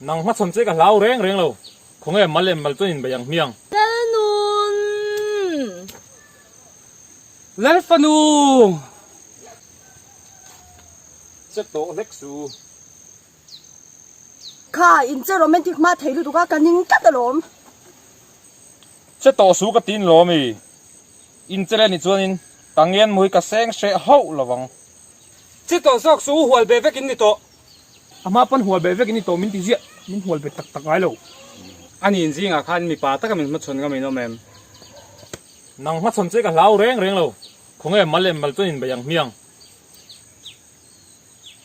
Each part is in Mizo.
Nang hmachhawn che ka hlau reng reng lo, khawnge mal leh mal chuan inbei ang hmiang. Lalnun! Lalfanu! Che tawh hlek su. Kha, in che romantic hma thei lutuk a, ka ning tlat alawm. Che tawh su ka tin lawm i. In che leh ni chuanin ka ngen mu hi ka seng hreh hauh lovang. Che tawh zawk su, hual be vek in ni tawh. A hma pawn hual be vek in ni tawh min ti ziah, min hual be tak tak ngai lo. A nin zingah khan mipa taka min hmachhawn ngam in awm em? Nang hmachhawn che ka hlau reng reng lo, khawnge mal leh mal chuan inbei ang hmiang.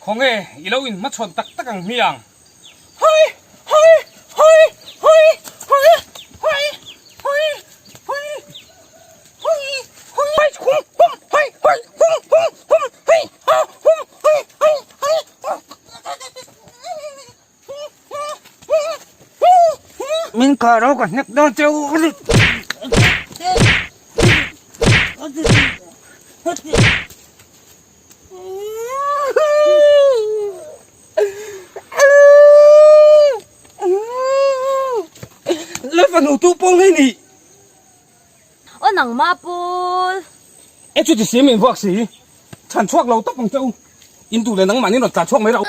Khawnge i lo inhmachhawn tak tak ang hmiang? Hoi! Hoi! Hoi! Hoi! Hoi! Hoi! Hoi! Hoi! Hoi! Hoi! Hoi! Hum! Hum! Hoi! Hoi! Hum! Hum! Hum! Hoi! Ha! Hum! Hoi! Hoi! Hoi! Min kah ro ka hnek dawn che u. Le fanu tu pawl ngei ni. Aw nangmah pawl. E chuti si min vuak si. Chhan chhuak lo tawp ang che u. In duh leh nangmah nin rawn tlan chhuak mai rau.